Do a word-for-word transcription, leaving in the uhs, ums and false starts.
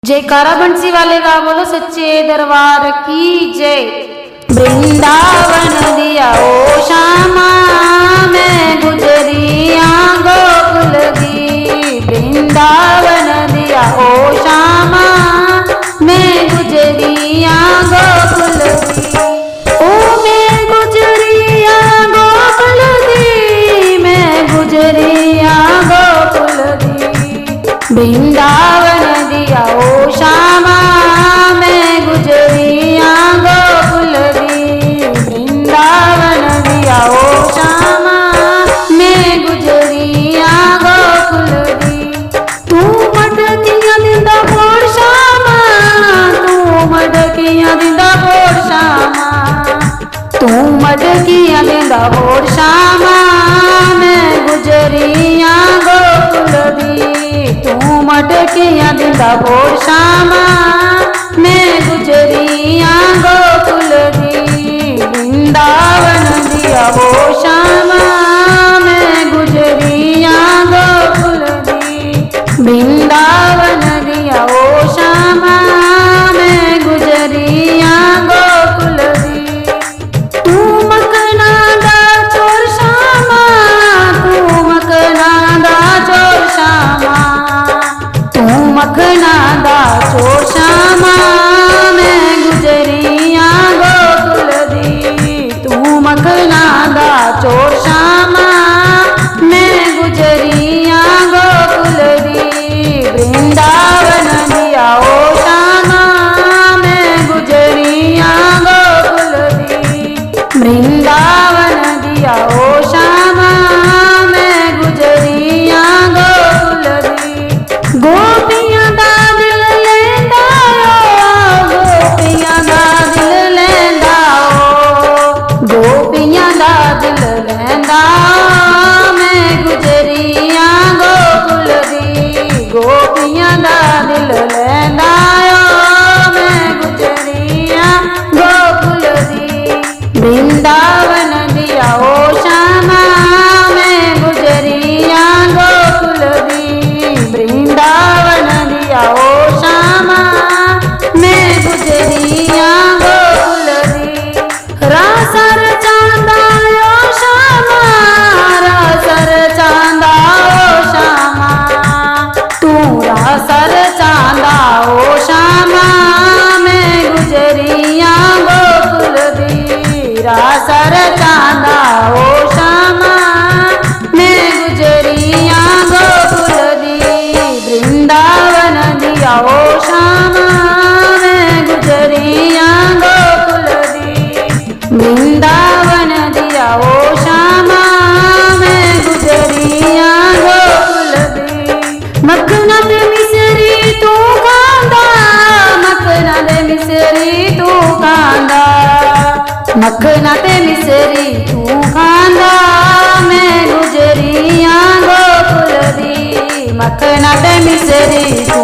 जयकारा बंसी वाले का, बोलो सच्चे दरबार की जय। वृंदावन दिया ओ श्यामा, मैं गुजरिया गोकुल दी। वृंदावन दिया ओ श्यामा, मैं गुजरिया गोकुल दी। ओ मैं गुजरिया गोकुल दी, मैं गुजरिया गोकुल दी। वृंदावन दिया ओ श्यामा, मैं गुजरिया गोकुल दी। वृंदावन दिया ओ श्यामा, मैं गुजरिया गोकुल दी। तू मटकियां दिंदा बोल श्यामा, तू मटकियां दिंदा बोल श्यामा। तू मटकियां दिंदा बोल श्यामा, मैं गुजरिया गोकुल दी। तू मटकियां दिंदा बोल श्यामा, मैं गुजरिया गोकुल दी। वृंदावन दिया ओ श्यामा, मैं गुजरिया गोकुल दी। वृंदावन दिया ओ श्यामा, मैं गुजरिया गोकुल दी। तू मखना दा चोर श्यामा, तू मखना दा चोर श्यामा। तू मखना दा चोर श्यामा, मैं गुजरिया गोकुल दी। तू मखना दा चोर श्यामा, मैं गुजरिया गोकुल दी। वृंदावन दिया ओ श्यामा, मैं गुजरिया गोकुल दी। वृंदावन दिया ओ श्यामा, मैं गुजरिया गोकुल दी। गोपियां दा दिल लेंदा ओ, गोपियां दा दिल लेंदा ओ, गोपियां दा दिल लेंदा ओ, मैं गुजरिया गोकुल दी। गोपियां दा दिल लेंदा ओ, मैं गुजरिया गोकुल दी। वृंदावन दिया ओ श्यामा, मैं गुजरिया गोकुल दी। वृंदावन दिया ओ श्यामा, मैं गुजरिया गोकुल दी। रास रचांदा ओ श्यामा, रास रचांदा ओ श्यामा। तू रास रचांदा ओ श्यामा, मैं गुजरिया गोकुल दी। रास रचांदा ओ श्यामा, मैं गुजरिया गोकुल दी। वृंदावन दिया ओ श्यामा, मैं गुजरिया गोकुल दी। वृंदावन दिया ओ श्यामा, मैं गुजरिया गोकुल दी। मखना ते मिसरी तू खांदा, मखना ते मिसरी तू खांदा। मखना ते मिसरी तू खांदा, मैं गुजरिया गोकुल दी। मखना ते मिसरी तू